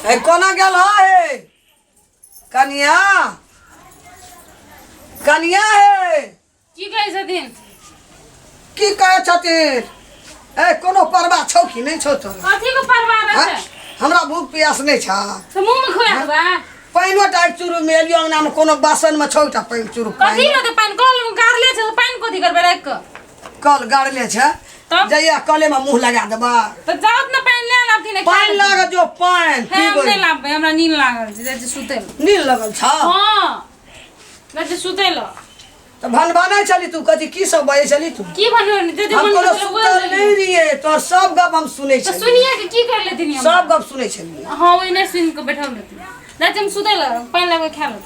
ए कोना गेल हे कनिया कनिया हे की कहै छथिन की कहै छथिन ए कोनो परवाह छौ कि नहि छौ तोरा कथी के परवाह हाँ? रहतै हमरा भूख प्यास नहि छा से मुंह में खुआ देबा पानिओ टा एक चूरू में एलियो अंगना में कोनो बासन में छौ एकटा पानि चूरू कथी पानि रहतै पानि कल में गाड़ले छै तऽ पानि कथी करबै राखि कऽ कल गाड़ले छै तब? जइया कले में मुंह लगा देबा तऽ जाउ ने पानि ले आनब ने पानि लागत जो पानि हम पीबै नहि लाबबै हमरा नींद लागल छै जाइ छी सुतै लए नील लगल छौ हँ जाइ छी सुतै लए तऽ भनभनै छली तू कथी की सब बजै छली तू की भनभन जे जे हम मन कोनो भेलै सुतल बोल नहि रहियै तोहर सब गप हम सुनै तऽ छलियै सुनिए के की कर लेथिन हम सब गप सुनै छलियै हँ ओहिने सुनि कऽ बैठल रहथिन जाइ छी हम सुतै लए पानि लाबि कऽ खा लेब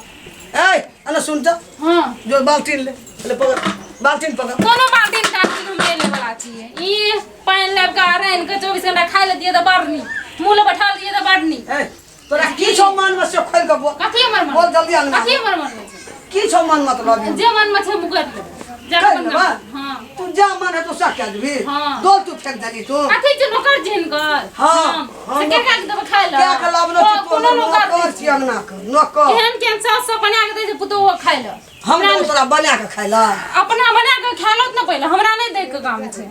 ए अने सुन तऽ हँ जो बाल्टीन ले ले पकड़ बाल्टीन पकड़ कोनो बाल्टीन ताल्टीन हम नहि लेवला छियै ई पानि लाबि कऽ आनि कऽ 24 घंटा खाइ लए दिअ तऽ बड़ नीक मुँह लए बैठा दिअ तऽ बड़ नीक ए तोरा की छौ मन में से खोल के बोल कथी हमर मन बोल जल्दी अंगना कथी हमर मन में छै की छौ मन मतलब जे मन में छै हम कर लेबै जा कर अपन लेबै? हँ तू जा मन है तो सा कह देबी हाँ। डोल तू फेंक देली तू कथी छै नौकर छै हिनकर हाँ, हम। हाँ, से के के देबै खाइ लए क्या के लाबनो छी तू कोनो हमर नौकर नौकर नहि छी अंगना के नौकर केहन केहन सास सब बना के दै छै पुतोहु खाइ लए हम हमरा देबो तोरा बना के खाइ ला अपना बना के खा लो ने पहिले हमरा नहि दै के काम छै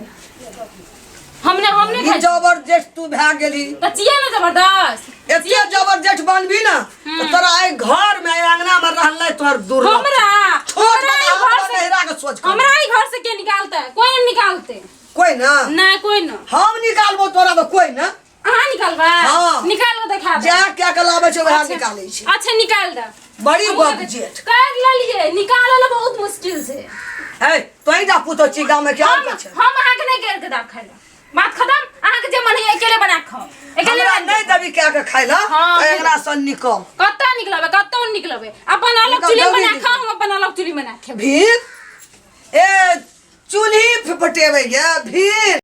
हमने हमने ई खाइ जबरदस्त तू भए गेली तऽ छियै ने जबरदस्त एते जबरदस्त बनबी ना तो तोरा एहि घर में एहि अंगना में रहलै तोहर दुर्लभ हमरा छोट हमरा ई बड़ा घर हमरा से नहिरा के सोच कर हमरा ई घर से के निकालतै कोई नहीं निकालतै कोई ना नहीं कोई ना हम निकालबो तोरा तो कोई ना अहाँ निकालबै हाँ। निकाल के देखा दे जा क्या के लाबै छै वएह निकालै छै अच्छा निकाल दे बड़ी गप जेठ कर लेलिए निकालल बहुत मुश्किल से है तोही जा पुतो छी गाँव में क्या हम छै हम अहाँ के नहीं कर के दाब खाइ ला बात खत्म अहाँ के जे मन है अकेले बना के खाओ अकेले हमरा बना नहीं देबी क्या के खाइ ला हाँ। तऽ एकरा सँ निकल कतऽ निकलबै कतौ निकलबै अपन अलग निकल, चूल्ही जल्दी बना निकल। खाओ हम अपन अलग चूल्ही बना खेबै भीड़ ए चूल्ही फटेबै गे भीड़